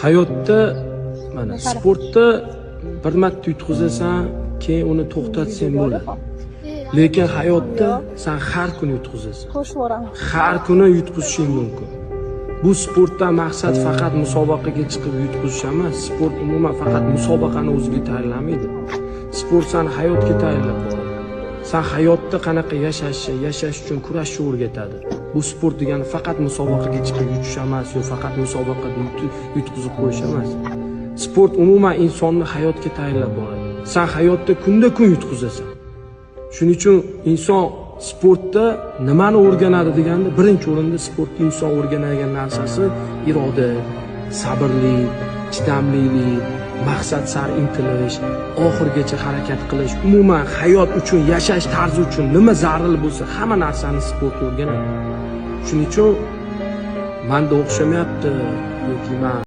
Hayotda, mana, sportda bir marta yutqazasan, keyin uni to'xtatsang bo'ladi. Lekin hayotda san har kuni yutqazasan. Qo'shib yuboraman. Har kuni yutqizishing mumkin. Bu sportdan maqsad faqat musobaqaga chiqib yutqizish emas. Sport umuman faqat musobaqani o'ziga tayyorlamaydi. Sport sani hayotga tayyorlab boradi. San hayotda qanaqa yashashni, yashash uchun kurashishni o'rgatadi. Bu sport degani faqat musobaqaga chiqib yutish emas yo faqat musobaqada yutqizib qo'yish emas. Sport umuman insonni hayotga tayyorlab boradi. San hayotda kunda kun yutqizasan. Shuning uchun inson sportda nimani o'rganadi deganda, birinchi o'rinda sportda inson o'rganadigan narsasi iroda, sabrli, chidamlilik, maqsad sari intilish, oxirigacha harakat qilish, umuman hayot uchun, yashash tarzi uchun nima zarur bo'lsa, hamma narsani sport o'rganadi. Shuning uchun manda o'xshamayapti yoki man